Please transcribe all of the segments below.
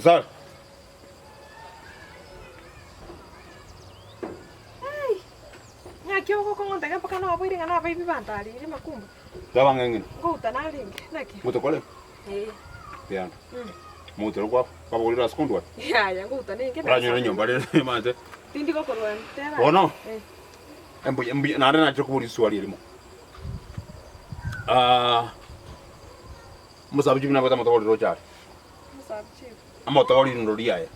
Gesare. Ng'aki ogokong'onta mpaka naboire ng'a nabaibi bantarire makumba. Teba ng'a eng'ina. Ngouta narenge, naki? Motokore? Ee. Yanda. Moutero kwabo, kwabogorire ase kondwani. Yaya ngouta nenge. Oranyore enyomba rende omanyete. Tindi gokorwani, teba. Bono, Eh. embuya mbuya naende nachire koboria riswali erimo. Ah, omosabu chief nabwate amatogo riroche are. Omosabu chief. Amatogo rirondo riaye.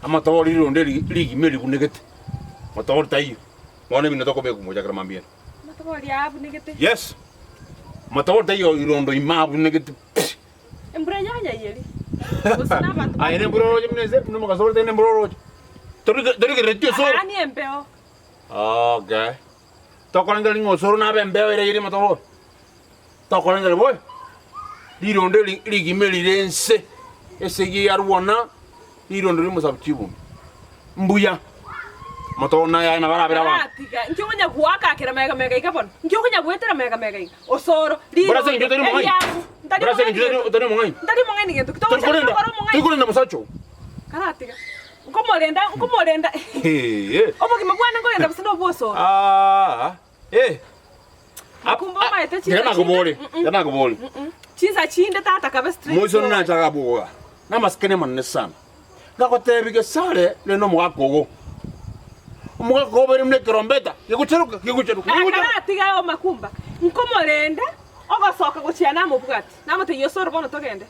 Amatogo rirondo eri rigima eribunegete. Matogo taiyo. Bono ebinto tokobeka mochakera mambia ere. Amatobori aya abunegete. Yes. Amatobori taiyo irondo ime abunegete pi. Embura yanyaiyeri. Gose nabanto Aye nembura oroche buna ense, buna omogaso ore tari nembura oroche. Tori- Torigerereti osoro. Aa ni embeo. Okay. Tokorengereria ng'a osoro nabe embeo ere ere amatobori. Tokorengereria bobe. Rirondo eri rigima erire ense, esegi yarwana, rirondo rimosabu chibunda. Mbuya. Motogo naye aye nabo arabere abanto. Karatiga, inki okonya goaka akera mega mega iga bono? Inki okonya goetera mega mega iga? Osoro, Bora ase eng'encho rirondo, otari omong'aini. eriabu. Ntari Bora ase mong'aini eng'encho gento. otari omong'aini. Ntari mong'aini gento ki? Tori Togocha korenda, gokora omong'aini. tori korenda mosacha oo. Karatiga. Nkomorenda, nkomorenda. Hee. Obogima bwane nkorenda bosa nobwa osoro. Ah, eh. Makumba omaete Tiga chinsa nakobore, chinde. tiga nakobore. Chinsa chinde tata kabe straight Moisoni forward. nacha agaboga namasikani amanene sana. Ngagotebia Gesare rende omogaka ogo. Omogaka ogo obeire buna ekerombeta gegocheruka gegocheruka gegocheruka. Akaratiga ao makumba nkomorenda ogosoka gochia namobwati namotebia osoro bono togende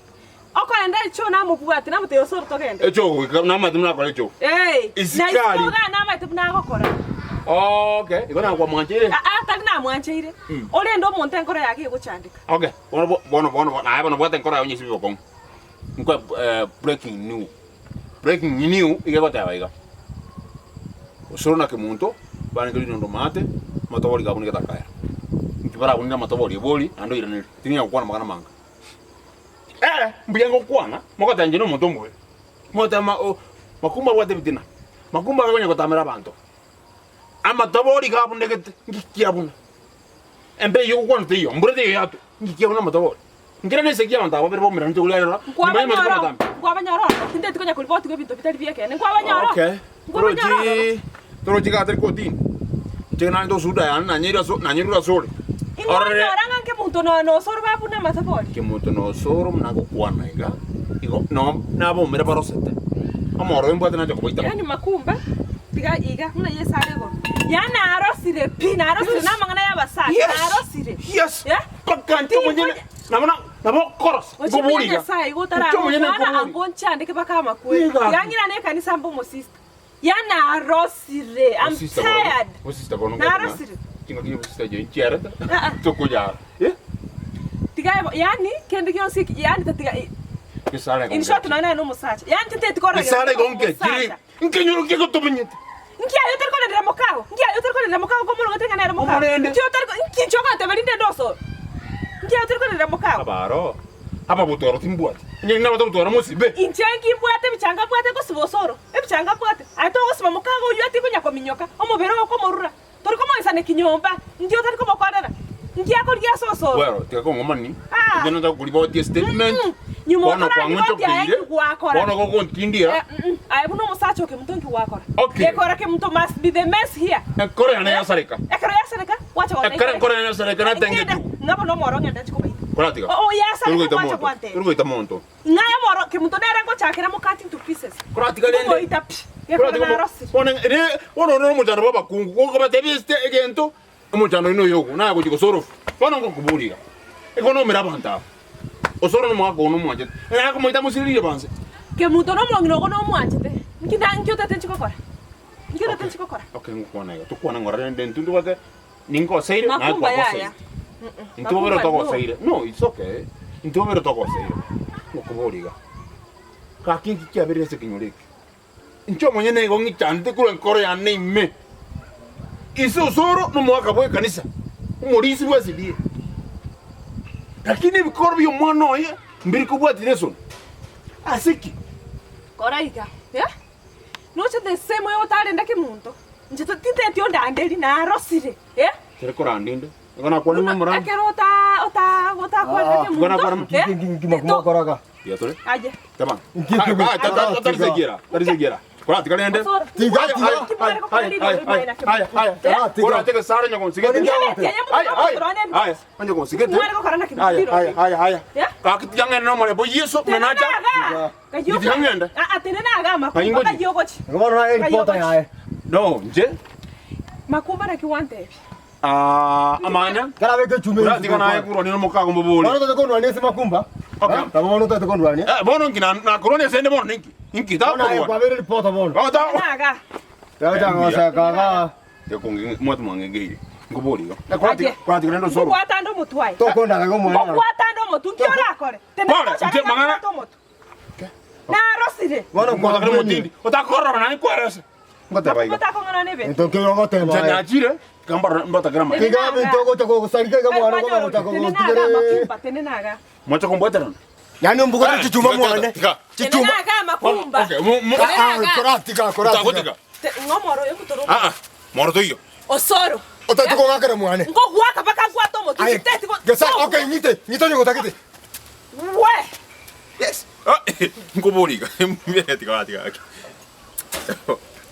Okorenda echoo namobwate, namotebia osoro togende. Echoo goika namanyete buna akora echoo. Ee, na Isikari. isiko igaa namanyete buna agokora. Okay, igo nakwamwancheire? Aa, tari namwancheire. Orende omonto enkoro yake egochandeka. Okay, bono bo- bono bono bono aye bono bwata enkoro yago onyesibe bokong'u. Nkwe eh, breaking new. Breaking new iga egoteba iga. Osoro na kemonto barenge rinondo maate, amatobori gabunegete akaera. Inki barabunire amatobori ebori naende oiranerie. Ting'enya gokwana amang'ana amange. Ere mbuya ngokwana, mogoteba inche nomonto omobe. Mogoteba ma o makumba abwate ebitina, makumba akonya gotamera abanto. Amatobori iga abunegete, nki kiabuna? Embe eyio ogokwana teiyo, mbura teiyo yatwa, nki kiabuna amatobori? Nkere na esegi y'abanto aba babere baumeranete koria aroro, nyuma y'amatuko Nkwabanyora, amatambe. nkwabanyora ororo, tindeti konya koribotigwa ebinto bitari bi'ekeene, nkwabanyora, Okay. nkwabanyora ororo. Torochi torochi iga atari kotini. Inche naende osuda yane nanyeire aso nanyerure asore. Orore Inkwanyora ng'a nkemonto nonya na osoro babuna amatobori. Kemonto na osoro buna agokwana iga, igo no nabaumere barosete. Omoro oyo mbwate nacha kobaita Yaani makumba, tiga iga, buna Yeso are igoro. Yaani narosire pi, narosire Yes. namang'ana y'abasacha, Yes. narosire. Yes. Eh? Mpaka inche omonyene nabo na nabo okorosa, Gochia nkobori iga. Nyasaye igo Inche omonyene otararokwana nkobori. ango nchandeke mpaka amakweri. Iga. Tiga ng'irane ekanisa mbe omosista. Yaani narosire, I'm Osista bono, tired. osista bono ngoteba, Narosire. chingaki chia obosista echo nchiarete, Ah, ah. tokonyara. Eh? Tiga ebo, yaani kende gionsi eki, yaani tatiga i- Gesare in short nonya naye nomosacha. Yaani tinteti korora Gesare gento gonke kiri omosacha. nkenyoro kegotomenyete. Nki aye otari korendera mokao? Nki aye otari korendera mokao komorogete ng'a nere mokao? Omorende. Nki otari ko- nki inche ogoteba rinde inde osoro? Nki aye otari korendera mokao? Abaro, ababotwaro timbwati. Onye nabate obotwaro mosibe. Inche nki mbwate ebichanga mbwate ngosiba osoro? Ebichanga mbwate. Aye togosiba mokago oyio atikonya kominyoka, omobere oo okomorura. Tori komoisaneki nyomba, inki otari komokorera? Inki akorigia ase osoro? Bwero, tiga kong'omani, Ah. inche notaka koribotia statement, Mm-mm. Nyuma bono otoraribotie aye kwang'onchokeire, inki gwakora? bono gogontindia, Eh, mm-mm. Aye buna omosacha o kemunto inki gwakora? Okay. Gekora kemunto must be the mess here. enkoro yane yasareka, Ekero yasareka, gwacha goteba ekero enkoro yane yasareka natengechigwe. Ng'a bono omoro ng'ende nchi kobaita. Koratiga, O- o, yasareka torigoita gwacha monto, gwantebia. torigoita monto. Ng'a omoro kemunto nere ngochakera mo cut into pieces. Koratiga rende, Ngomoita pi. Gekora koratiga mo- narosire. bono ere, bono ore nomochando bw'abakungu, gokobatebia esite egento, omochando oino oyo ogo, naye gochia gosorofu. Bono ngokoboria iga, igo nomere abanto aba, osoro nomogaka oo nomwanchete, naye akomoita amosiririe banse. Kemunto nomong'ina ogo nomwanchete, nki na nki otete nchi gokora? Nki otete nchi gokora? Okay, ngokwana iga, tokwane ng'ora rende intwe ntobwate ningoseire naye Makumba kwagoseire. yaya. Intwe babere Makumba no. togoseire. No, it's okay. Intwe babere togoseire. Ngokoboria iga, gaki nki kiabeire ase ekenyoro eke? Inche omonyene nigo ng'ichandete korwa enkoro yane ime. Ise osoro nomogaka bw'ekanisa, omorisia bwa SDA. Lakini ebikoro bi'omwana oye mbiri kobwatia lesson. Ase ki? Kora iga, eh? Noche the same way otarenda kemonto. Inche to- tinteti ondanderi, narosire, eh? Tari koranda inde. Igo nakwanire Buna nomorandi. ekero ota ota otakwanera Ah, kemonto, igo nakwana- eh? Nki- nki- nki makumba okoraga? Tiga tore. Aye. Teba. Inki ekebe? Ah, ta- ta- ta- tari segiera, tari segiera. Koratiga rende. Osoro. Tiga, Aya, tiga. aya, aya, aya, aya, aya, aya. Tiga. Koratiga sare nyogonsigete. Tiga. Aya, aya, aya, onyogonsigete. Mware gokora naki Aya, motiro. aya, aya, aya. Yeah? Gaki tiga ng'ende nomorembo Yeso, buna nacha. Tiga ng'ende. Tenena aga makumba Aingoji. kayogochi. Bono naye ripota yaye. No, nche. Makumba naki wantebia. Ah, amanya. Karabeke chume. Koratiga naye kurwania nomokago mbobori. Bono tote kondwania ase makumba. Okay. Eh, Nabo bono tote kondwania. Eh, bono inki na nakorwania ase ende bono ninki? Inki Bono aye takorwana? kwabere ripota bono. Oh, ta. Tenena aga. Yacha ngosa kaga. Tekonge mwatu mwangegeire. Nkobori igo. Koratiga, koratiga rende osoro. Ngobwata ande omotwe aye. Tokondaga go mwana. Ngobwata ande omotwe nki orakore? Tenena Pole, gochaka inche mang'ana- ngobwate omotwe. Narosire. Bono Ngotakire kwa motindi. Otakorora nani kwerese. Ngoteba iga. Otakong'ana nebe. Ntoke yogoteba. Nche nachire, kambara mbatakira maya. Tiga binto gocha gosarika iga mwana Tenena gocha aga gotigere. makumba, tenena aga. Mwacha kombweterana. Yani ombugo chichuma mwane. Tiga. Chichuma. Tenena aga makumba. Okay, mo mo Tenena aga. Koratika koratika. utagotiga. Ng'omoro oyo motoro. Ah ah. Moro toiyo. Osoro. Otatu kongakera mwane. Ngogwaka mpaka ngwate omotwe. Aye. Titeti go- Gesa okay nyite. Nyite nyogotagete. We. Yes. Ah, nkobori iga. Tiga tiga.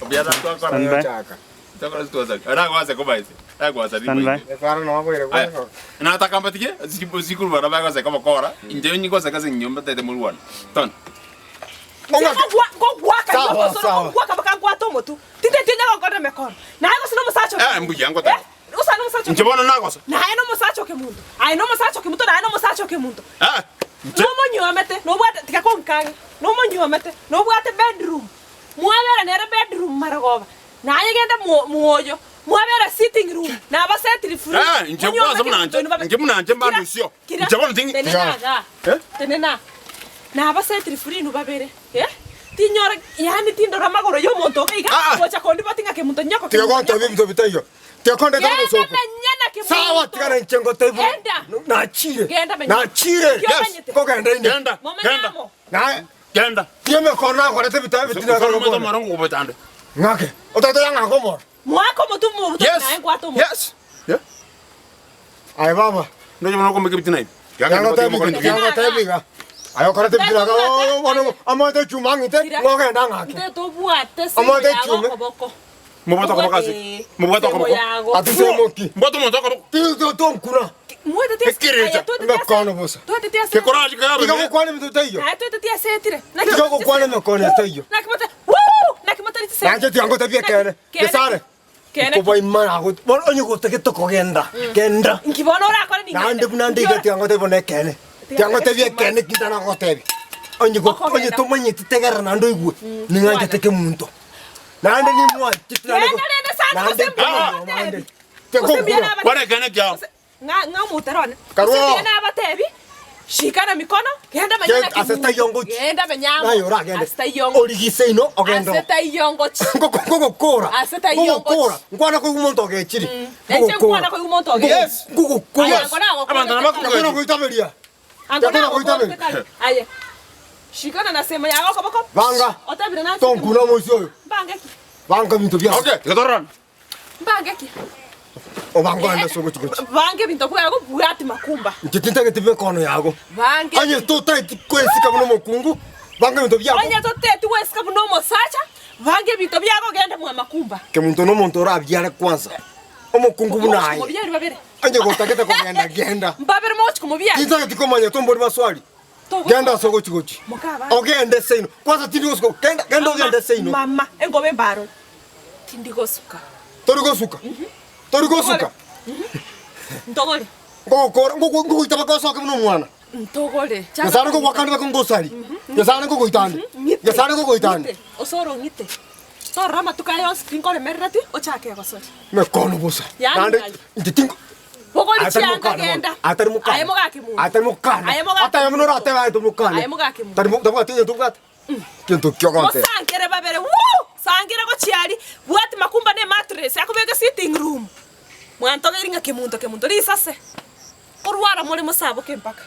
Obiara twakora. Stand by. Chaka. Twakora twasaka. Ara gwase kobaise. Ara gwasa Stand by. Esara no waboire Aya. Nataka mbatike sikuru bara bagose kobokora. Inje nyigose kase nyomba tete murwana. Ton. Ngogwaka Sawa, sawa. ngogwaka mpaka ngwate omotwe. Titeti onye gokora mekono. Naye gose nomosacha Eh, mbuya ngoteba. Eh, gose nomosacha. Nche bono nagosa. Naye nomosacha oke monto. Aye nomosacha oke monto, naye nomosacha oke monto. Ah. Nche Nomonyuomete, nobwate tiga konkange. Nomonyuomete, nobwate bedroom. Mwabera nere bedroom marogoba. Naye genda mwoyo. Mwabera sitting room. Naba setiri free. Eh, nche kwanza muna nche. Nche muna nche mbandu sio. Nche bono tingi. Tenena aga. Eh? Tenena. Naba setiri free nubabere. Eh? Tinyora yani tindora magoro yomonto oke iga Ah, ah. gocha kondi batinga kemunto nyoko. Tiga gonta binto bitayo. Tiga konde Genda taro soko. menyana kemunto. Sawa tiga na nchengo tebu. Genda. Nachire. Genda menya. Nachire. Yes. Kogenda inde. Genda. Genda. Momenyamo. Na Genda. tieme kona korete bitayo bitina Soro mweto kona. marongo kubetande. Ngake. Ototo yanga komor. Mwako mutu mutu Yes. naye ngwato mutu. Yes. Yeah. Ay baba. Ndo jono ko meke bitina. Yanga tebi. Yanga tebi ga. Ayo korete bitina ga. Bono amote chuma ngite ngogenda ngake. Nte tobwate Omote semo yago chume. koboko. Mobwato ko kasi. Mobwato ko boko. Atise moki. Mboto mo to ko. Ti to to nkuna. Mwete tia Ekerecha. Mekono bosa. Twete tia Ke coraggio che Tiga abe. gokwana binto tayo. Naye twete tia setire. Tiga gokwana mekono tayo. Nakimote. Woo! Nakimote ritse. Nanje tiga ngotabia kene. Gesare. Kene. Kuba imana go. Bono onye gotake tokogenda. Genda. Nkibona orakora ni. Nande bunande iga tiga ngotebi ne kene. Tiga ngotebi kene kitana gotebi. Onye go onye tomanye titegera nando igwe. Ninganje teke muntu. Nande ni mwa titana Genda rende sana Nande. kusembe. Kware kene kyao. Nga nga muterone. Karwo. Kusembe abatebi. Shikana mikono, genda menyana Genda, aseta yongo chi. Genda menyamo. Nayo ragende. Aseta yongo. Origise ino ogendo. Aseta yongo chi. Ngokokora. Aseta yongo chi. Ngokokora. Ngwana ko umuntu ogechiri. Enche nkwana ko umuntu ogechiri. Yes. Ngokokora. Aye, angona agokora. Abantu nabakuga- Ngwana kuitaberia. Angona Yakona agokora kuitabeli. kare. Aye. Shikana na sema yago koboko. Banga. Otabire na. Tonkuna mosi oyo. Mbange ki. Banga bintu bya. Okay, gatoran. Mbange ki. Obanga anda soko chikochi. Bange bintu bwago bwati makumba. Nchitinta getibe kono yago. Bange. Anye tota kwesika buno mukungu. Banga bintu byako. Onye toteti wesika buno omosacha. Bange bintu byago genda mwa makumba. Ke muntu no muntu orabyara kwanza. Omukungu bunaye. Mubyari babere. Anye gotakete kogenda genda. Mbabere mochi kumubyari. Tinta getikomanya tombori maswali. Genda soko chikochi. Mukaba. Ogende seino. Kwanza tindi gosuka. Genda genda ogende seino. Mama, engobe mbaro. Tindigosuka. Tori gosuka. Tori gosuka. Ntogole. Ngokora ngokuita bakosoke buno mwana. Ntogole. Nyasaye ngogwakandi bakongosari. Nyasaye ngogoitani. Nyasaye ngogoitani. Osoro ngite. Torora amatuko aya yonsi tinkoremerereti ochake gosori. Mekono bosa. Yani Nande nayo. ntitingo. Bogori chianga genda. Atari mukana. Aye mogake mundu. Atari mukana. Aye mogake Atari muno rate bae to mukana. Aye mogake mundu. Tari mukana tati tubwate. Kintu kyogonte. Mosangere babere. Woo! Sangere gochiari. Bwati makumba ne mattress akubeke sitting room. Mwantogeri ng'a kemunto kemunto risase. Orwara more mosaboke mpaka.